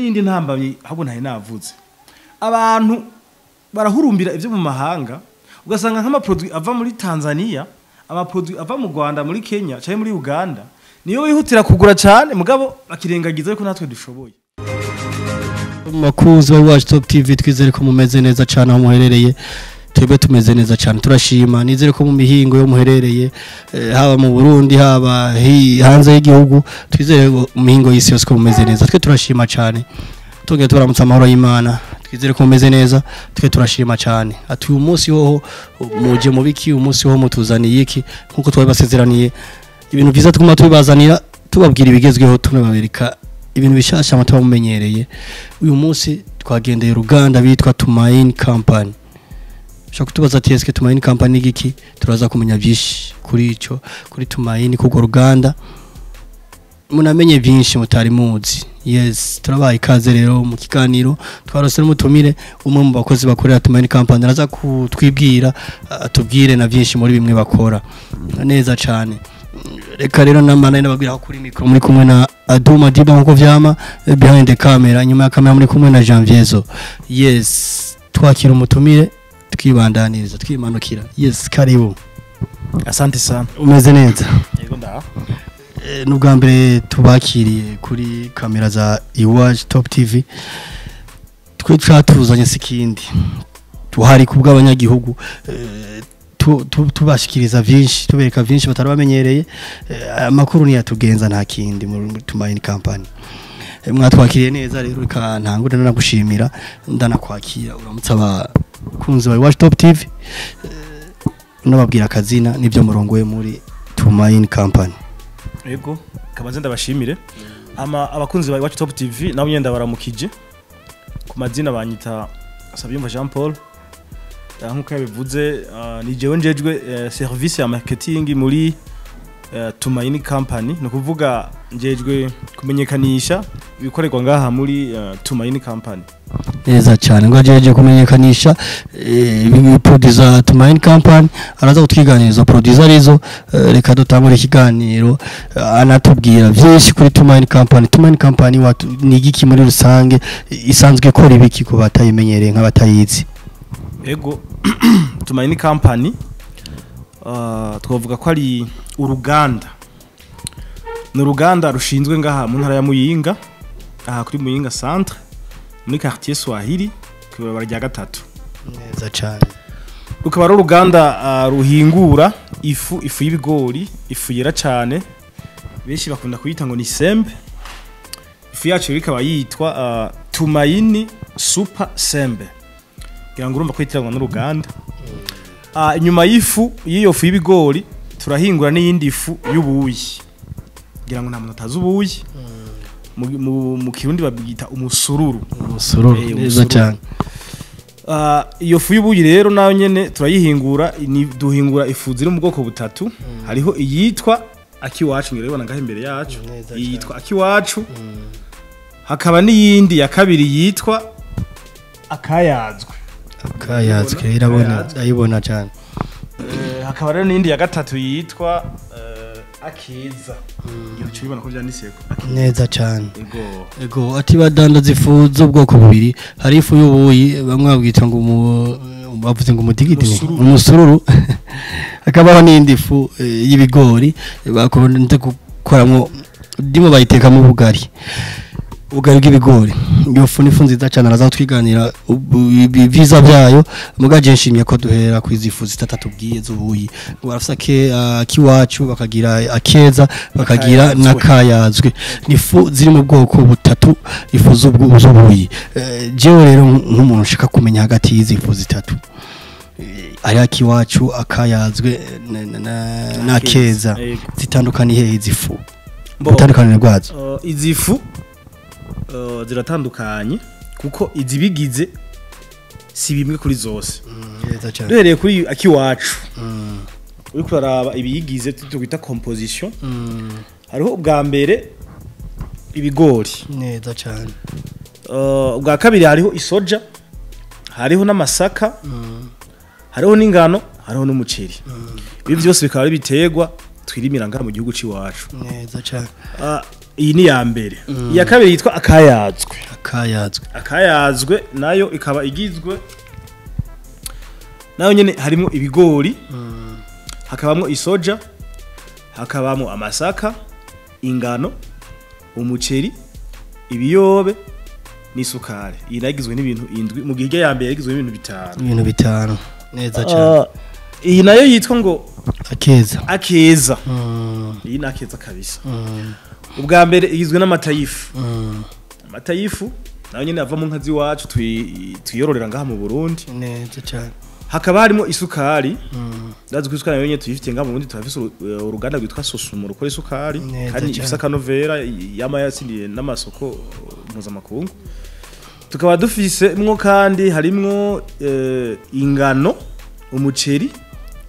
N'iyindi ntambamyi ahubwo ntari navuze, abantu barahurumbira ivyo mu mahanga, ugasanga nk'amaproduit ava muri Tanzania, amaproduit ava mu Rwanda, muri Kenya canke muri Uganda niyo bihutira kugura cyane, mugabo bakirengagiza yuko natwe dushoboye. Makuzi wa Iwacu Top TV, twizere ko mumeze neza cyane aho muherereye. Twebwe tumeze neza cyane, turashima. Nizere ko mu mihingo yo muherereye, haba mu Burundi, haba hanze y'igihugu, twizere ko mu mihingo y'isi yose ko mumeze neza. Twe turashima cyane, tongeye turamutsa amahoro y'Imana. Twizere ko mumeze neza, twe turashima cyane. Ati uyu munsi hoho muje mu biki? Uyu munsi hoho mutuzaniye iki? Nkuko twabibasezeraniye, ibintu byiza tuguma tubibazanira, tubabwira ibigezweho, tunababereka ibintu bishasha amata mumenyereye. Uyu munsi twagendeye uruganda bitwa Tumaini Company. Ushobora kutubaza ati: "Eske Tumaini Company ni igiki?" Turaza kumenya byinshi kuri ico, kuri Tumaini, kurwo ruganda, munamenye byinshi mutari muzi. Yes, turabaye ikaze rero mu kiganiro. Twarose n'umutumire, umwe mu bakozi bakorera Tumaini Company, araza kutwibwira, atubwire na byinshi muri bimwe bakora neza cyane. Reka rero namana nababwira ko kuri micro muri kumwe na Aduma Diba nkuko vyama, behind the camera, nyuma ya kamera, muri kumwe na Janviezo. Yes, twakira umutumire, twibandaniriza, twimanukira. Yes, karibu. Asante sana. Umeze neza? Yego, ndaha. N'ubwa mbere tubakiriye kuri kamera za Iwacu Top TV. Twe twatuzanye sikindi, tuhari ku bw'abanyagihugu, tubashikiriza vyinshi, tubereka vyinshi batari bamenyereye. Amakuru niyatugenza, nta kindi muri Tumaini Company. Mwatwakiriye neza rero, reka ntangure ndanagushimira, ndanakwakira, uramutse abakunzi ba Iwacu Top TV, unababwira akazina n'ibyo murongoye muri Tumaini Company. Yego, kabanze ndabashimire. Ama abakunzi ba Iwacu Top TV nabo nyenda baramukije. Ku mazina banyita Sabiyumva Jean Paul. Nkuko yabivuze, ni jewe njejwe service ya marketing muri Tumaini Company, ni ukuvuga njejwe kumenyekanisha ibikorerwa ngaha muri Tumaini Company. Neza cyane, ngo ajeje kumenyekanisha produits za Tumaini Company. Araza kutwiganiriza produits arizo. Reka dutangure ikiganiro, anatubwira byinshi kuri Tumaini Company. Tumaini Company ni igiki muri rusange? Isanzwe ikora ibiki ku batayimenyereye, nk'abatayizi? Ego, Tumaini Company twavuga ko ari uruganda, ni uruganda rushinzwe ngaha mu ntara ya Muyinga, aha kuri Muyinga Centre, muri quartier Swahili, ku ibarabara rya gatatu. Neza cyane. Rukaba ari uruganda ruhingura ifu y'ibigori, ifu yera cyane, benshi bakunda kuyita ngo ni sembe. Ifu yacu rero ikaba yitwa Tumaini Super Sembe, kugira ngo urumva ko yitiranwa n'uruganda. Inyuma y'ifu y'iyo fu y'ibigori turahingura n'iyindi fu y'ubuyi, kugira ngo nta muntu atazi ubuyi. Mu Kirundi babwita umusururu. Umusururu. Eh, Neza umusururu. cyane. Iyo fu y'ubuyi rero nayo nyene turayihingura. Duhingura ifu ziri mu bwoko butatu. Hariho iyitwa Akiwacu, ngira ibona ngaho imbere yacu. Neza. Iyitwa Akiwacu, hakaba n'iyindi ya kabiri yitwa Akayazwe. Akayazwe, irabona. Akayazwe. Ndayibona cyane. Hakaba rero n'iyindi ya gatatu yitwa Akiza. Iyo uca ubibona ko vyanditseko. Neza cyane. Ego. Ego, ati badandaza ifu z'ubwoko bubiri. Hari ifu y'ubuyi, bamwe babwita ngo bavuze ngo umudigidi ni Umusururu. Umusururu. Hakabaho n'indi fu y'ibigori bakunze gukoramo, ndimo bayitekamo ubugari, ubugari bw'ibigori. Iyo fu ni ifu nziza cyane, araza kutwiganira ibyiza byayo. Mugaje nshimye ko duhera ku izi fu zitatu tubwiye z'ubuyi, ngo barafise Akiwacu, bakagira Akeza, bakagira Akayazwe. n'Akayazwe. Ni ifu ziri mu bwoko butatu, ifu z'ubuyi. Jewe rero nk'umuntu ushaka kumenya hagati y'izi fu zitatu, ari Akiwacu, Akayazwe n'Akeza, Yego. zitandukaniye hehe izi fu? Bo, Ubutandukaniro bwazo? Izi fu ziratandukanye kuko izibigize si bimwe kuri zose. Neza cyane. Duhereye kuri Akiwacu, uriko uraraba ibiyigize twita composition, hariho ubwa mbere ibigori. Neza cyane. Ubwa kabiri hariho isoja, hariho n'amasaka, hariho n'ingano, hariho n'umuceri. Ibi byose bikaba ari ibiterwa. twirimira ngaha mu gihugu c'iwacu. Neza cyane. Iyi ni ya mbere. Iya kabiri yitwa akayazwe. Akayazwe. Akayazwe nayo ikaba igizwe nayo nyene harimo ibigori, hakabamwo isoja, hakabamwo amasaka, ingano, umuceri, ibiyobe n'isukari. Iyi nayo igizwe n'ibintu indwi, mu gihe ya mbere igizwe n'ibintu bitanu. Ibintu bitanu. Neza cyane. Iyi nayo yitwa ngo akeza. Akeza. Iyi ni akeza kabisa. Ubwa mbere igizwe n'amata y'ifu. Amata y'ifu nayo nyene ava mu nka z'iwacu twiyororera ngaha mu Burundi. Neza cyane. Hakaba harimo isukari. Ndazi ko isukari nayo nyene tuyifitiye ngaha mu Burundi, turafise uruganda rwitwa Sosumo rukora isukari kandi ifise akanovera yama yatsindiye n'amasoko mpuzamakungu. Tukaba dufise mwo kandi harimwo ingano, umuceri,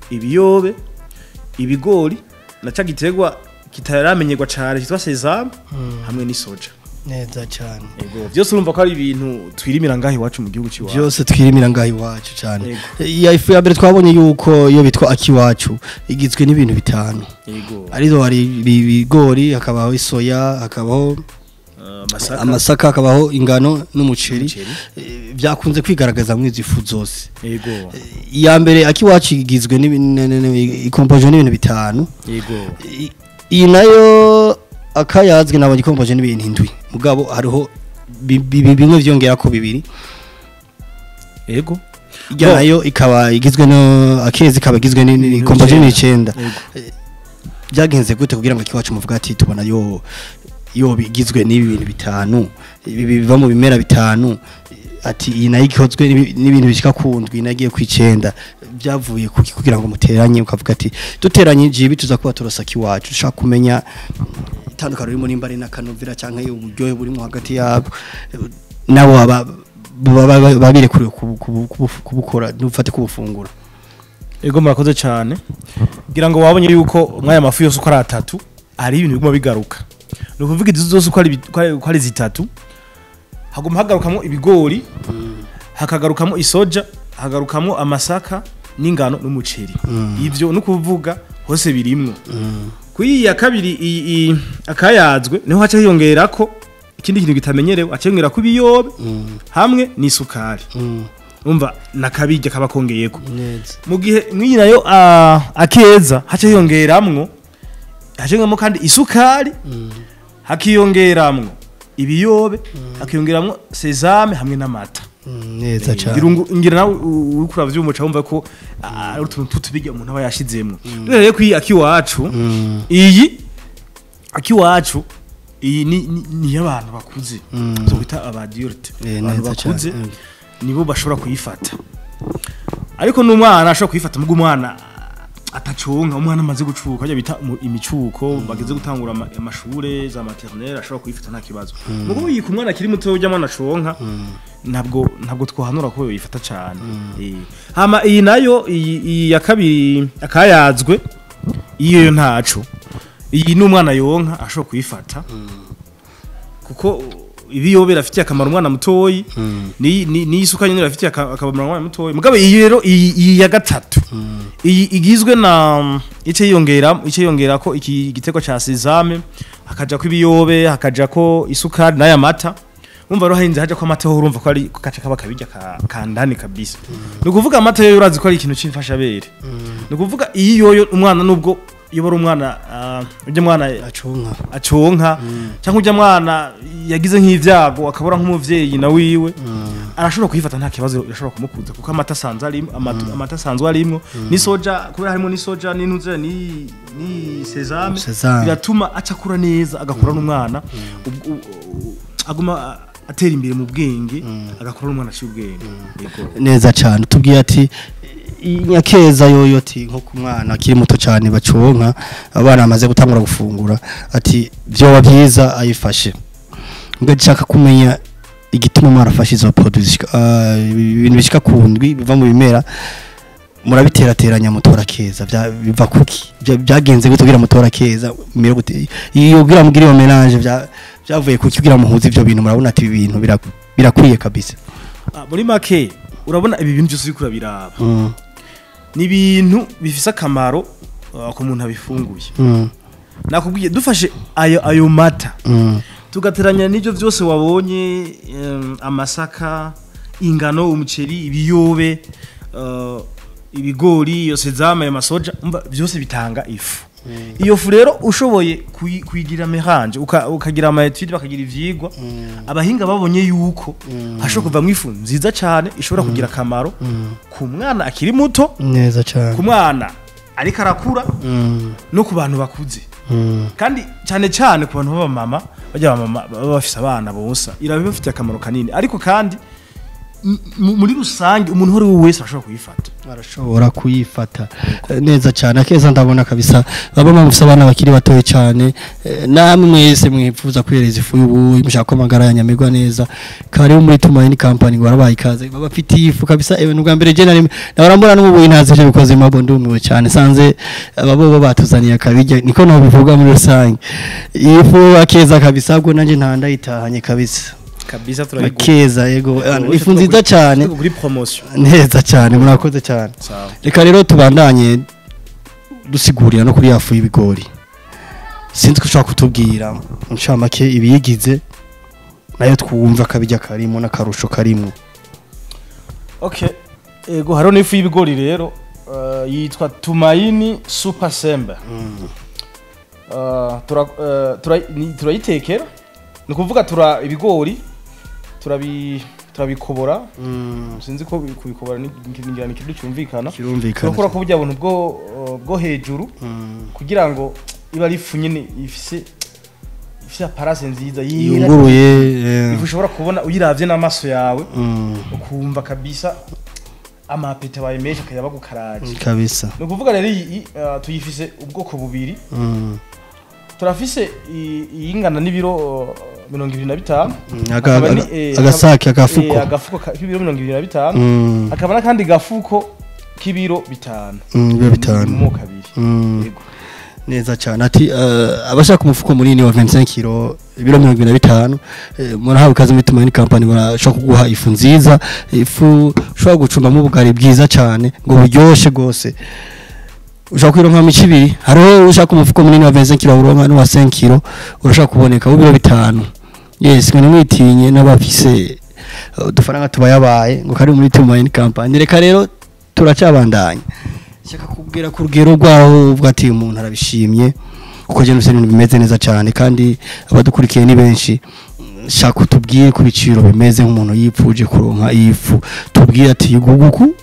ibiyobe, ibigori na ca giterwa kitaramenyerwa cyane cyitwa sesame hamwe n'isoja. Neza cyane. Yego, byose urumva ko ari ibintu twirimira ngaho iwacu mu gihugu c'iwacu. Byose twirimira ngaho iwacu cyane. Iya ifu ya mbere twabonye yuko iyo bitwa akiwacu igizwe n'ibintu bitanu. Yego. Arizo hari ibigori, hakabaho isoya, hakabaho amasaka, hakabaho ingano n'umuceri. Byakunze kwigaragaza mu izi fu zose. Yego. Iya mbere akiwacu igizwe ikompoje n'ibintu bitanu. Yego. Iyi nayo akayazwe nabo gikompoje n'ibintu indwi. Mugabo hariho bimwe vyongera ko bibiri. Yego. Ijya nayo ikaba igizwe no akezi ikaba igizwe n'ikompoje n'icenda. Byagenze gute kugira ngo akiwacu muvuga ati tubona yo bigizwe n'ibi bintu bitanu, ibi biva mu bimera bitanu, ati iyi nayo ikozwe n'ibintu bishika ku ndwi nagiye ku icenda. Byavuye kuki kugira ngo muteranye ukavuga ati duteranye ibi tuza kuba turosaka iwacu? Ushaka kumenya itandukano ririmo nimba ari n'akanovera canke uburyohe burimo hagati yabo, nabo babirekuriwe kubukora n'ufate kubufungura. Ego, murakoze cyane. Ngira ngo wabonye yuko mwaya mafu yose uko ari atatu hari ibintu biguma bigaruka. Ni ukuvuga izi zose uko ari zitatu haguma hagarukamwo ibigori, hakagarukamo isoja, hagarukamwo amasaka n'ingano n'umuceri. Ivyo no kuvuga hose birimwo. Kuri ya kabiri akayazwe niho haca hiyongerako ikindi kintu gitamenyerewe, aca hiyongera ku biyobe hamwe n'isukari. Umva nakabirya kaba kongeyeko. Mu gihe mw'iyi nayo akeza haca hiyongeramwo, haca hiyongeramwo kandi isukari, hakiyongeramwo ibiyobe, hakiyongeramwo sesame hamwe n'amata. Neza cyane. Ngira nawe uriko uravyumva wumva ko ari utuntu tutubirya umuntu aba yashizemwo. Rero kuri akiwacu, iyi akiwacu iyi ni y'abantu bakuze, zo kwita abadulte. Abantu bakuze nibo bashobora kuyifata. Ariko n'umwana ashobora kuyifata, mugo umwana ataconka, umwana amaze gucuka bya bita imicuko, bageze gutangura amashure za maternelle, ashobora kuyifata nta kibazo. Mugo yika umwana akiri muto ujya mwana aconka, ntabwo twahanura ko yifata cyane. Hama iyi nayo iyi ya kabiri akayazwe, iyo yo ntaco. Iyi n'umwana yonka ashobora kuyifata. Kuko ibiyobe birafitiye akamaro umwana mutoyi, ni isuka nyene birafitiye akamaro umwana mutoyi. Mugabo iyi rero iyi ya gatatu, iyi igizwe na ice yongera ko iki gitego ca sesame, hakaja ko ibiyobe, hakaja ko isukari n'aya mata. Umva rero harinze haja ko amata ho urumva ko ari kaca kaba kabirya kandani kabisa. Ni ukuvuga amata yo urazi ko ari ikintu c'imfashabere. Ni ukuvuga iyi yoyo umwana nubwo yobora umwana ujya mwana aconka cyangwa ujya mwana yagize nk'ivyago akabura nk'umuvyeyi na wiwe, arashobora kuyifata nta kibazo, irashobora kumukuza kuko amata asanzwe arimo, amata asanzwe arimo n'isoja, kubera harimo n'isoja n'intuze ni sesame, biratuma acakura neza, agakura n'umwana aguma atera imbere mu bwenge, agakura n'umwana aciye ubwenge. Neza cyane. Tubwiye ati inyakeza yoyo ati nko ku mwana akiri muto cyane baconka, abana bamaze gutangura gufungura, ati byoba byiza ayifashe. Ngashaka kumenya igituma mwarafashe izo produits, ibintu bishika ku ndwi biva mu bimera, murabiterateranya mutora keza, biva kuki? Byagenze gute kugira mutora keza? Mire gute iyo kugira mugire iyo mélange byavuye kuki kugira muhuze ivyo bintu? Murabona ati ibi bintu birakwiye kabisa. Muri make urabona ibi bintu byose uriko urabiraba, ni ibintu bifise akamaro Ku muntu abifunguye, nakubwiye dufashe ayo mata, tugateranya n'ibyo byose wabonye, amasaka, ingano, umuceri, ibiyobe, ibigori, iyo sésame, ayo masoja, umva byose bitanga ifu. Iyo fu rero ushoboye kuyigira mélange, ukagira ama études, bakagira ivyigwa, abahinga babonye yuko hashobora kuvamwo ifu nziza cyane ishobora kugira akamaro ku mwana akiri muto, Neza cyane. ku mwana ariko arakura, no ku bantu bakuze, kandi cyane cyane ku bantu b'abamama, bajya abamama baba bafise abana bonsa, irabibafitiye akamaro kanini. Ariko kandi muri rusange umuntu uwo ari we wese arashobora kuyifata. Arashobora kuyifata. Neza cyane. Akeza ndabona kabisa baba mufise abana bakiri batoye cyane, namwe mwese mwifuza kwihereza ifu y'ubuyi, mushaka ko amagara yanyamirwa neza, karibu muri Tumaini Company, ngo barabaye ikaze, baba bafitiye ifu kabisa. Ewe nubwa mbere je nari nahora mbona n'ubuyi ntazi ivyo bikoze, mabo ndumiwe cyane sanze aba bo batuzaniye akabirya, niko no bivuga muri rusange. Ifu akeza kabisa, ubwo nanje nta ndayitahanye kabisa. Kabisa, turayigura. Akeza, yego, ifu nziza cyane. Kuri promotion. Neza cyane, murakoze cyane. Sawa. Reka rero tubandanye dusigurira no kuri yafu y'ibigori. Sinzi ko ushobora kutubwira incamake ibiyigize nayo, twumva akabijya karimo n'akarusho karimo. Okay, ego, hariho n'ifu y'ibigori rero, yitwa Tumaini Super Sembe. Turayitekera, ni ukuvuga tura ibigori turabikobora. Sinzi ko kubikobora ngira ni ikintu cyumvikana. Kirumvikana. Turakora ko burya buntu bwo hejuru kugira ngo iba ari ifu nyine ifise apparence nziza yera, yunguruye. Ifu ushobora kubona uyiravye n'amaso yawe, ukumva kabisa amapete abaye menshi, akayaba gukaraje. Kabisa. Ni ukuvuga rero iyi tuyifise ubwoko bubiri. Turafise iyingana n'ibiro 25. Akaba Agasake, agafuko. Agafuko k'ibiro 25. Hakaba n'akandi gafuko k'ibiro 5. Ibiro 5. Mu moko abiri. Yego. Neza cyane. Ati abashaka umufuko munini wa 25 kilo, ibiro 25, murahawe ikaze muri Tumaini Company. Barashobora kuguha ifu nziza, ifu ushobora gucumbamo ubugari bwiza cyane ngo buryoshe gose. Ushobora kwironka mu ibiri. Hariho ushaka umufuko munini wa 25 kilo uronka, n'uwa 5 kilo urashobora kuboneka w'ibiro 5. Yes, ngo nimwitinye n'abafise udufaranga tubayabaye, ngo kari muri Tumaini Company. Reka rero turacabandanya. Shaka kubwira ku rugero rwaho uvuga ati umuntu arabishimye, kuko je nufise ibintu bimeze neza cyane kandi abadukurikiye ni benshi. Shaka utubwire ku biciro bimeze, nk'umuntu yipfuje kuronka ifu, tubwire ati iguguku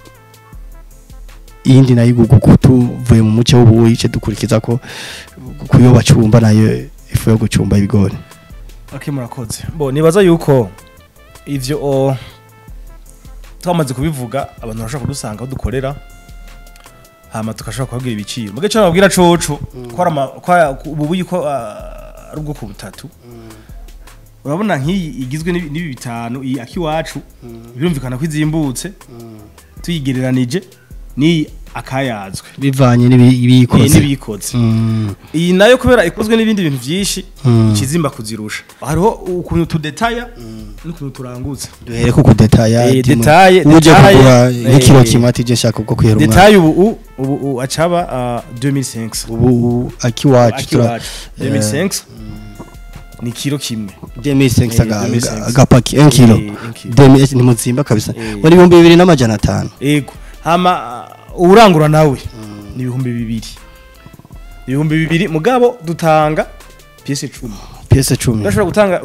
iyindi nayo iguguku, tuvuye mu muce w'ubuyi ce dukurikiza ko kuyo bacumba nayo ifu yo gucumba ibigori. Okay, murakoze. Bo nibaza yuko ivyo twamaze kubivuga, abantu bashobora kudusanga aho dukorera, hama tukashobora kubabwira ibiciro. Muge cyo babwira coco ko ari ubu buyi ko ari ubwoko butatu. Urabona nk'iyi igizwe n'ibi 5, iyi akiwacu, birumvikana ko izimbutse tuyigereranije n'iyi akayazwe. Bivanye n'ibiyikoze. N'ibiyikoze. Iyi nayo kubera ikozwe n'ibindi bintu byinshi, ikizimba kuzirusha. Hariho ukuntu tudetaya n'ukuntu turanguza. Duhere ku kudetaya. Détail, uje détail, kugura nk'ikiro kimwe, ati je shaka ubwo kwihera umwana. Détail ubu acaba 2500. Ubu akiwacu tura Akiwacu 2500 ni kilo kimwe. 2500. 2500. Agapaki 1 kilo. 1 kilo. Ni muzimba kabisa. Muri 2500. Ego, hama urangura nawe ni 2000, 2000, mugabo dutanga pièce 10. Pièce 10. Ndashobora gutanga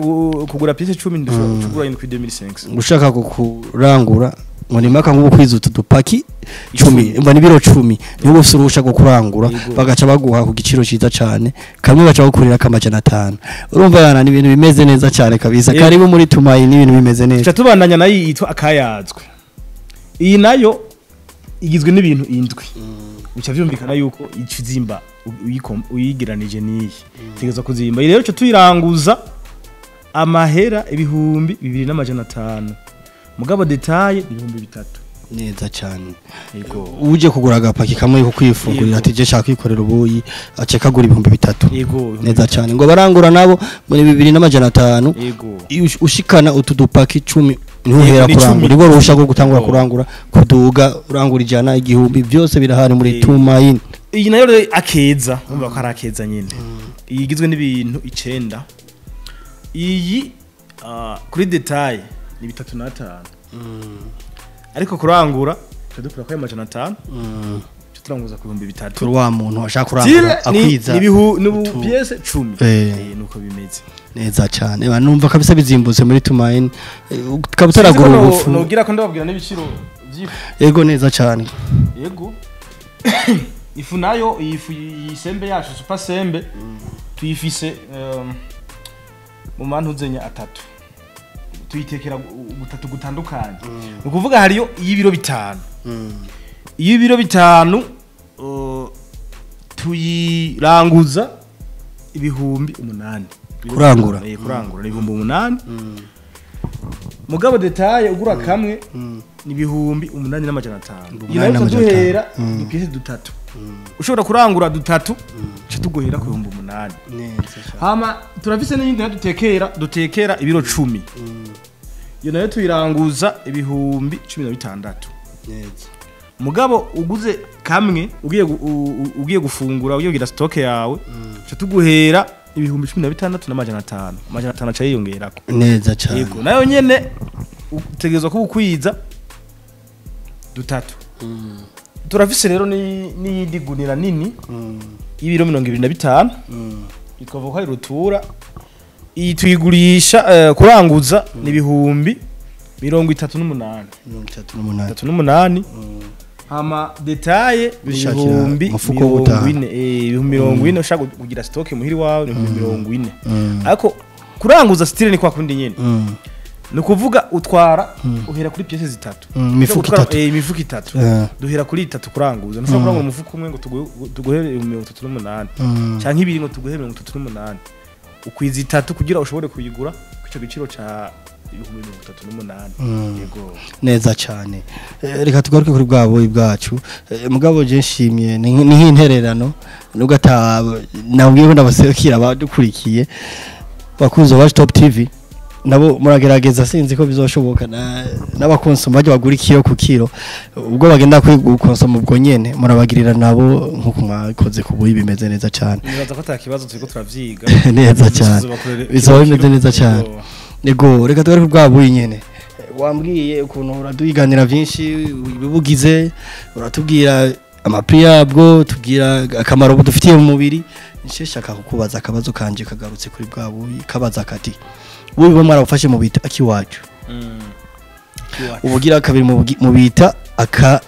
kugura pièce 10, ndashobora kugura indwi 2500. Ushaka kurangura ngo ni maka nk'ubu kwiza utu dupaki 10, umva ni biro 10, niho ufise uruhusha rwo kurangura. Yego. Bagaca baguha ku giciro ciza cane, kamwe baca bakurira 500. Urumva yana ni ibintu bimeze neza cane kabisa. Yego. Karibu muri Tumayi, ni ibintu bimeze neza. Tuca tubandanya nayo yitwa akayazwe. Iyi nayo igizwe n'ibintu indwi, bica vyumvikana yuko ikizimba uyigeranije n'iyi tegeza kuzimba. Iyi rero cyo tuyiranguza amahera 2500, mugabo détail ni 3000. Neza cane. Yego. Uje kugura agapaki kamwe ko kwifungurira, Yego. ati je shaka kwikorera ubuyi, ace kagura 3000. Yego, ibihumbi Neza bitatu. cane. Ngo barangura nabo muri 2500. Yego. Iyo ushikana utu dupaki 10 niho uhera Ni kurangura, 10. nibwo ruhusha rwo gutangura Yego. kurangura, kuduga urangura 100, 1000, byose birahari muri Yego. Tumayini Iyi nayo rero akeza, urumva ko ari akeza nyine. Iyi igizwe n'ibintu 9. Iyi kuri détail ni 35, ariko kurangura dukura ko 500, turanguza ku 3000. Kuri wa muntu ashaka kurangura akwiza ni pièces 10. Nuko bimeze. Neza cyane. Numva kabisa bizimbutse muri Tumaini, ukaba utaragura ubufu. Nogira ko ndababwira n'ibiciro by'ifu. Yego, neza cyane. Yego, ifu nayo, iyi fu yisembe yacu super sembe, tuyifise mu mantuzenya atatu, tuyitekera gutatu gutandukanye. Ni ukuvuga hariyo iy'ibiro 5. Iy'ibiro 5 tuyiranguza 8000. Kurangura? Kurangura ni 8000. Mugabo détail ugura kamwe ni 8500. Iyo nayo duhera du pièces dutatu. Ushobora kurangura dutatu, ca tuguhera ku 8000. Hama turafise n'iyindi nayo dutekera ibiro 10. Iyo nayo tuyiranguza 16000. Mugabo uguze kamwe ugiye gufungura, ugiye kugira stock yawe, ca tuguhera 16500, 500 aca yiyongerako. Neza cyane. Yego, nayo nyene utegerezwa kuba ukwiza dutatu. Turafise rero n'iyindi gunira nini y'ibiro 25, yitwa voka rutura. Iyi tuyigurisha kuranguza ni 38,000. 38. 38. Hama détail 40,000. 40,000 ushaka kugira stock muhiri wawe ni 40,000. Ariko kuranguza style ni kwa kundi nyene. Ni ukuvuga utwara uhera kuri pièces zitatu. Imifuko itatu. Imifuko itatu. Duhera kuri itatu kuranguza. Ntushobora kurangura umufuko umwe ngo tuguhere 38,000, canke ibiri ngo tuguhere 38,000. Ukwiza itatu kugira ushobore kuyigura ku ico giciro ca 38,000. Yego. Neza cyane. Reka tugaruke kuri bwa buyi bwacu. Mugabo je nshimye ni nk'intererano nubwo ata nabwiye ko ndabasekira abadukurikiye bakunze wa Top TV, nabo muragerageza, sinzi ko bizoshoboka n'abakonsoma bajya bagura ikiro ku kiro, ubwo bagenda konsoma ubwo nyene murabagirira nabo nkuko mwakoze ku buyi, bimeze neza cyane. Nibaza ko ata kibazo, turiko turavyiga. Neza cyane, bizoba bimeze neza cyane. Ego, reka tugaruke bwa buyi nyene. Wambwiye ukuntu uraduhiganira byinshi ibibugize, uratubwira amapi yabwo, tubwira akamaro budufitiye mu mubiri. Nsheshaka kukubaza akabazo kanje kagarutse kuri bwa buyi, kabaza kati buyi bo mwarabufashe mu bita akiwacu, ubugira kabiri mu bita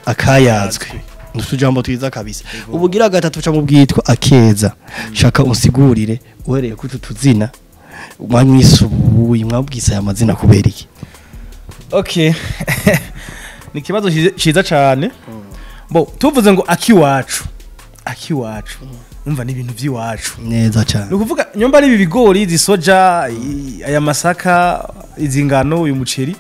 akayazwe, utujambo twiza kabisa, ubugira gatatu ca mu bwitwa akeza. Shaka unsigurire uhereye kuri utu tuzina mwamwisubuye, mwabwise aya mazina kubera iki? Okay, ni ikibazo ciza cyane. Bo tuvuze ngo akiwacu, akiwacu, umva ni ibintu by'iwacu. Neza cyane. Ni ukuvuga nyomba ari ibi bigori, izi soja, aya masaka, izi ngano, uyu muceri,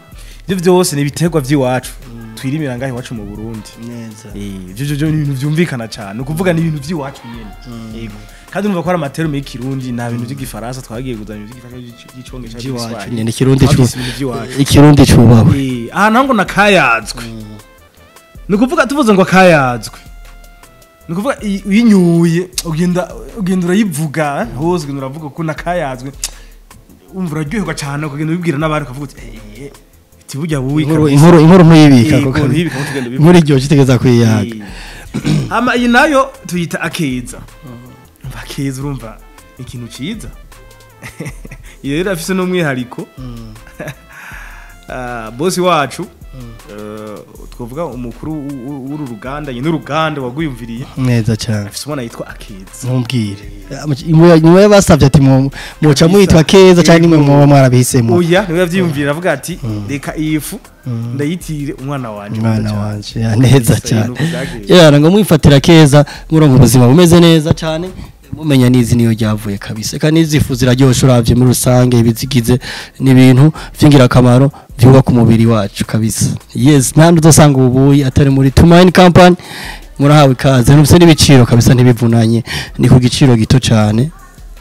ibyo byose ni ibiterwa by'iwacu twirimira ngaho iwacu mu Burundi. Neza. Ibyo byo ni ibintu byumvikana cyane. Ni ukuvuga ni ibintu by'iwacu nyene. Yego, kandi urumva ko ari ama termes y'ikirundi, nta bintu by'igifaransa twagiye kuzana, ibintu by'igifaransa, by'icongereza, by'iwacu nyene, ikirundi cu Twabise ibintu by'iwacu. Ikirundi cubahwe. Aha naho ngo nakayazwe, ni ukuvuga tuvuze ngo akayazwe, ni ukuvuga uyinyuye ugenda urayivuga hose, ugenda uravuga ko nakayazwe, umva uraryoherwa cyane, ukagenda ubibwira n'abandi ukavuga uti iti burya buyi Inkuru kabisa." inkuru ntuyibika Yego, koko. ntuyibika, tugenda ubivuga. Inkuru iryoshye itegeza kuyiyaga. Hama iyi nayo tuyita akeza. Umva akeza, urumva ikintu ciza. Iyo rero afise n'umwihariko. Bosi wacu, twavuga umukuru w'uru ruganda nyine, uruganda wagwiyumviriye, Neza cyane. afise umwana yitwa Akeza. Ntumbwire nyuma y'abasabye ati muca mwitwa keza cyangwa nimwe muba mwarabihisemo? Oya, niwe yavyiyumvira avuga ati reka iyi fu ndayitire umwana wanje. Umwana wanje ya, neza Kabisa, cyane. nuko vyagenze. Ya, ngo mwifatira keza, muronka ubuzima bumeze neza cyane, mumenya n'izi niyo ryavuye kabisa. Eka n'izi fu ziraryoshe, uravye muri rusange ibizigize ni ibintu vy'ingirakamaro vyubaka umubiri wacu kabisa. Yes, nta uzosanga ubuyi atari muri Tumaini Company. Murahawe ikaze, nufise n'ibiciro kabisa ntibivunanye, ni ku giciro gito cyane.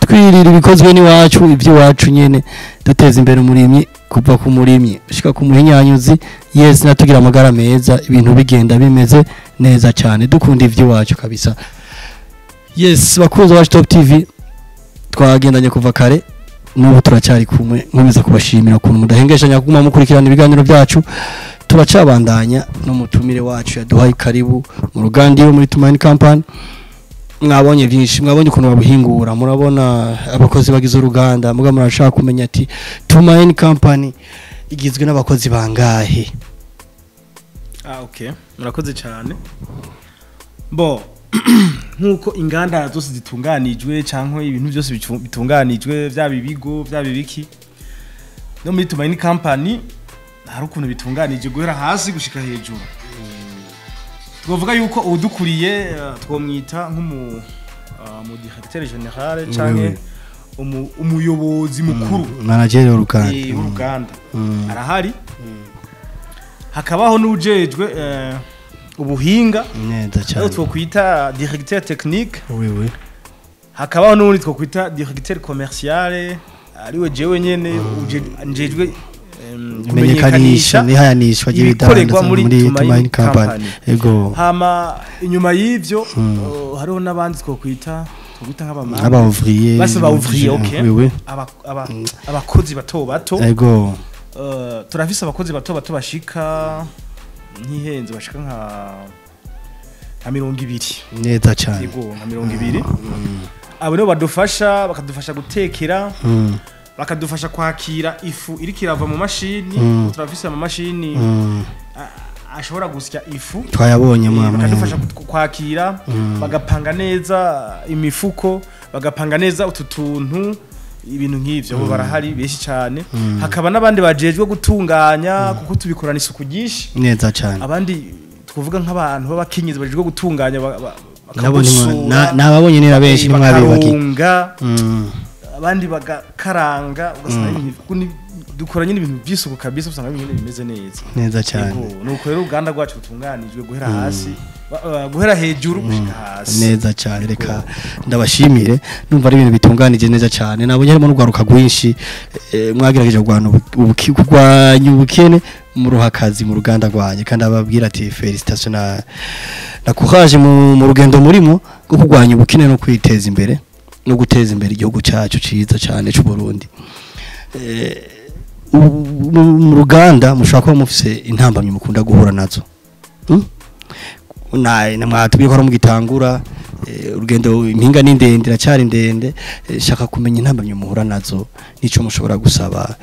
Twirira ibikozwe n'iwacu, iby'iwacu nyene, duteza imbere umurimyi, kuva ku murimyi ushika ku muhinyanyuzi. Yes, natugira amagara meza, ibintu bigenda bimeze neza cyane, dukunda iby'iwacu kabisa. Yes, bakunzi ba Top TV, twagendanye kuva kare, n'ubu turacyari kumwe. Nkomeza kubashimira ukuntu mudahengeshanya kuguma mukurikirana ibiganiro byacu. Turacabandanya n'umutumire wacu yaduhaye karibu mu ruganda iwe muri Tumaini Company. Mwabonye byinshi, mwabonye ukuntu babuhingura, murabona abakozi bagize uruganda. Muga murashaka kumenya ati Tumaini Company igizwe n'abakozi bangahe? Ah, okay, murakoze cyane. Bo nkuko inganda zose zitunganijwe cyangwa ibintu byose bitunganijwe, byaba ibigo, byaba ibiki, no muri Tumaini Company hari ukuntu bitunganije guhera hasi gushika hejuru. Twavuga yuko udukuriye twomwita nk'umu mu directeur général canke umuyobozi mukuru, manager w'uruganda. W'uruganda arahari. Hakabaho n'ujejwe ubuhinga, neza aho cyane, twokwita directeur technique. Oui oui. Hakabaho n'uwundi twokwita directeur commercial, ariwe jewe nyene njejwe imenyekanisha n'ihayanishwa ibikorerwa ry'ibidandazwa muri muri Tumaini Tumaini Company. Company. Ego. Hama inyuma y'ivyo hariho n'abandi twokwita nk'abamama, aba ouvrier. Basi ba ouvrier, okay. Oui oui. Abakozi bato bato. Ego. Turafise abakozi bato bato bashika, ntihenze, bashika nka 20. Neza cyane. Yego, nka 20. Abo nibo badufasha, bakadufasha gutekera, bakadufasha kwakira ifu iriko irava mu mashini. Turafise amamashini ashobora gusya ifu. Twayabonye mwamwe. Bakadufasha kwakira, bagapanga neza imifuko, bagapanga neza utu tuntu, ibintu nk'ivyo. Bo barahari benshi cyane. Hakaba n'abandi bajejwe gutunganya, kuko tubikorana isuku ryinshi. Neza cyane. Abandi twavuga nk'abantu b'abakenyezi bajejwe gutunganya, nabo bakagosora, nababonye nera benshi, ntimwabibagiye. bakarunga, abandi bagakaranga, ugasanga ibintu dukora nyine ibintu by'isuku kabisa, usanga ibintu bimeze neza. Neza cyane. Yego, nuko rero uruganda rwacu rutunganijwe guhera hasi, guhera hejuru gushika hasi. Neza cyane, reka ndabashimire. Numva ari ibintu bitunganije neza cyane. Nabonye harimo n'urwaruka rwinshi. Mwagerageje kurwanya ubukene mu ruhakazi mu ruganda rwanyu, kandi ababwira ati félicitations na courage mu rugendo murimo rwo kurwanya ubukene no kwiteza imbere no guteza imbere igihugu cyacu ciza cyane cy'u Burundi. Mu ruganda mushobora kuba mufise intambamyi mukunda guhura nazo. Na mwatubwiye ko ari mugitangura urugendo, impinga ni ndende, iracyari ndende. Shaka kumenya intambamyi muhura nazo nico mushobora gusaba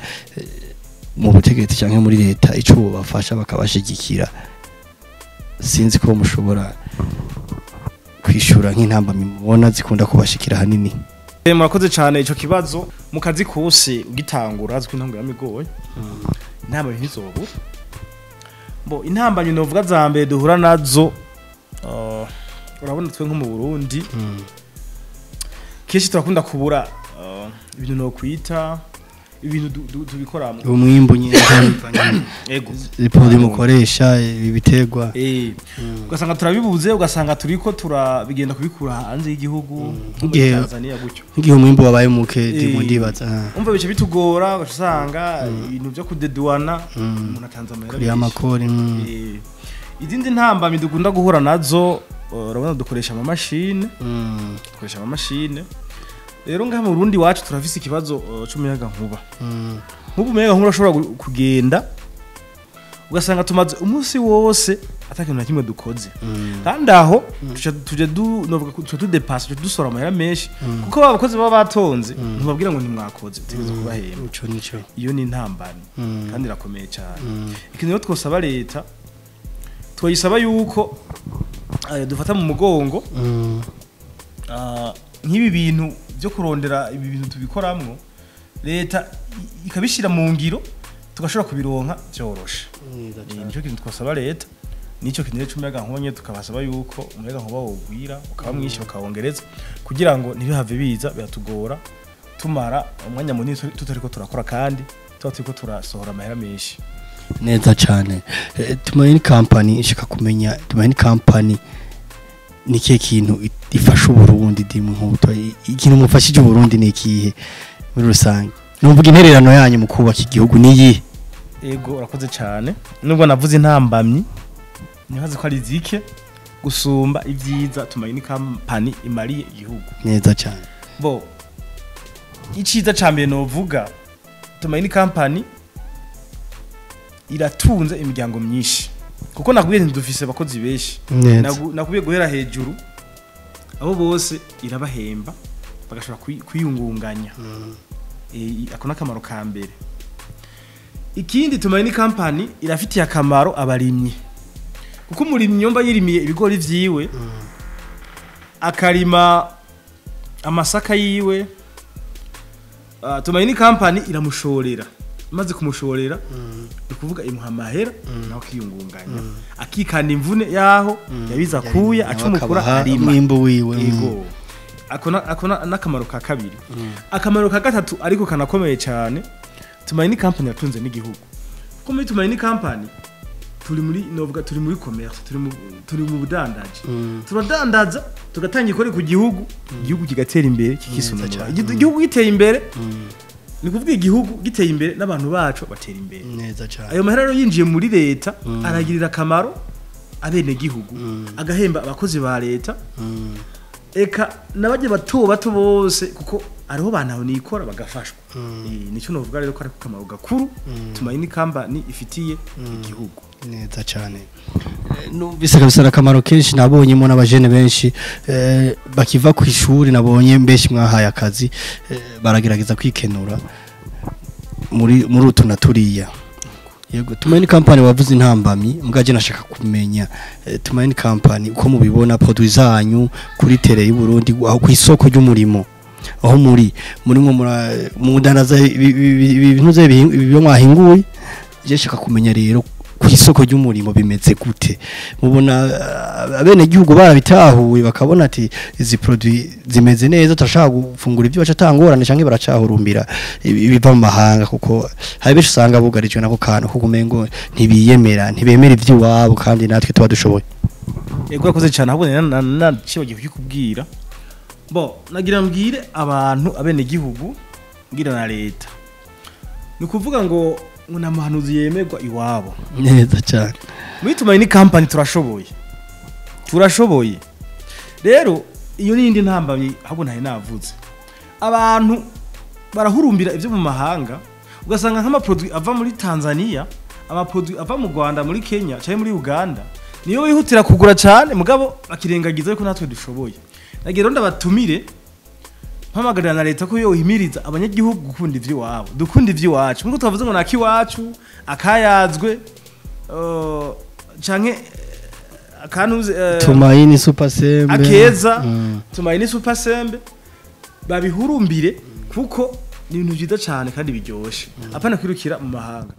mu butegetsi cyangwa muri leta, ico bobafasha bakabashigikira. Sinzi ko mushobora kwishura nk'intambamyi mubona zikunda kubashikira hanini. Murakoze cyane ico kibazo. Mu kazi kose ugitangura, azwi intango yamigoye, intambamyi ntizobura. Bo intambamyi novuga za mbere duhura nazo, urabona twe nko mu Burundi kenshi turakunda kubura ibintu no kwita ibintu tubikoramo. Umwimbu nyine. Ego. Produit mukoresha, ibi biterwa. Ugasanga turabibuze, ugasanga turiko turabigenda kubikura hanze y'igihugu, nko muri Tanzania gutyo. Nk'igihe umwimbu wabaye muke, ndimo ndibaza. Umva, bice bitugora, ugaca usanga ibintu byo kudeduana, umuntu atanze amahera kuri menshi. Amakori. Izindi ntambamyi dukunda guhura nazo, urabona dukoresha amamashini. Dukoresha amamashini. Rero ngaha mu Burundi wacu turafise ikibazo c'umuyaga nkuba. Nk'ubu umuyaga nkuba urashobora kugenda, ugasanga tumaze umunsi wose ata kintu na kimwe dukoze. Kandi aho tuja novuga ko tuca tudepasa, tuca dusora amahera menshi, kuko ba bakozi baba batonze, ntubabwira ngo ntimwakoze, utegerezwa kubahemba. Ico nico. Iyo ni intambamyi kandi irakomeye cyane. Ikintu rero twosaba leta, twayisaba yuko dufata mu mugongo nk'ibi bintu byo kurondera ibi bintu tubikoramwo, leta ikabishyira mu ngiro, tugashobora kubironka byoroshe. Nicyo kintu twasaba leta. Nicyo kintu rero c'umuyaga nkuba nyene, tukabasaba yuko umuyaga nkuba wogwira, ukaba mwinshi, bakawongereza kugira ngo ntibihave biza biratugora, tumara umwanya munini tutariko turakora kandi tuba turiko turasohora amahera menshi. Neza cyane. Tumaini Company, ishaka kumenya Tumaini Company ni ikihe kintu ifasha Uburundi? Dimu nkuto, ikintu mufashije Uburundi ni ikihe muri rusange? Numvuga intererano yanyu mu kubaka igihugu ni iyihe? Ego, urakoze cyane. Nubwo navuze intambamyi, nibaze ko ari zike. gusumba ibyiza Tumaini Company imariye igihugu. Neza cyane. Bo iciza ca mbere novuga, Tumaini Company iratunze imiryango myinshi, kuko nakubwiye nti dufise abakozi benshi. Neza. Nakubwiye guhera hejuru, abo bose irabahemba bagashobora kwiyungunganya. Ako n'akamaro ka mbere. Ikindi, Tumaini Company irafitiye akamaro abarimyi, kuko umurimyi yomba yirimiye ibigori vyiwe, akarima amasaka yiwe, Tumaini Company iramushorera. Imaze kumushorera, ni ukuvuga imuha amahera, nawe akiyungunganya, akikanda imvune yaho yabiza akuya, nawe acumukura, akabaha arima umwimbu wiwe. Yego. Ako n'akamaro ka kabiri. Akamaro ka gatatu ariko kanakomeye cyane, Tumaini Company yatunze n'igihugu, kuko muri Tumaini Company turi muri, novuga turi muri commerce, turi mu budandaji. Turadandaza, tugatanga ikori ku gihugu, igihugu kigatera imbere, kikisununura. Cyane. Igihugu giteye imbere, ni kuvuga igihugu giteye imbere n'abantu bacu batera imbere. Neza cyane. Ayo mahera rero yinjiye muri leta aragirira akamaro abenegihugu, agahemba abakozi ba leta, eka n'abajya bato bato bose, kuko ariho bantu nikora bagafashwa. Nicyo novuga rero ko ari akamaro gakuru Tumaini Company ifitiye igihugu. Neza cyane. Numvise kabisa ari akamaro kenshi. Nabonyemo n'abajene benshi bakiva ku ishuri, nabonye benshi mwahaye akazi, baragerageza kwikenura muri utu na turiya. Yego, Tumaini Company wavuze intambamyi, mbwaje nashaka kumenya Tumaini Company uko mubibona, produit zanyu kuri terrain y'u Burundi, aho ku isoko ry'umurimo, aho muri mwo mudandaza ibintu ze ibyo mwahinguye. Je shaka kumenya rero ku isoko ry'umurimo bimeze gute? Mubona abene gihugu barabitahuye, bakabona ati izi produit zimeze neza, turashaka gufungura ibyo baca tangorane, canke baracahurumbira ibiva mu mahanga? Kuko hari benshi usanga bugarijwe nako kantu kuko umengo ntibiyemera, ntibemera ivy'iwabo, kandi natwe tuba dushoboye. Yego, yakoze cyane. Ahubwo nacibagiye kukikubwira. Bo nagira mbwire abantu, abenegihugu, mbwira na leta, ni ukuvuga ngo nta muhanuzi yemerwa iwabo. Neza cyane. Muri Tumaini Company turashoboye, turashoboye. Rero iyo n'indi ntambamyi ahubwo ntari navuze, abantu barahurumbira ibyo mu mahanga, ugasanga nk'amaproduit ava muri Tanzania, amaproduit ava mu Rwanda, muri Kenya cyangwa muri Uganda niyo bihutira kugura cyane, mugabo bakirengagiza yuko natwe dushoboye. Nagira rero ndabatumire, mpamagarira na leta ko yohimiriza abanyagihugu gukunda ivy'iwabo, dukunda ivy'iwacu, nkuko twavuze ngo nakiwacu akayazwe, canke akantuze, Tumaini Super Sembe. Akeza. Tumaini Super Sembe babihurumbire, kuko ni ibintu vyiza cane kandi biryoshe, apana kwirukira mu mahanga.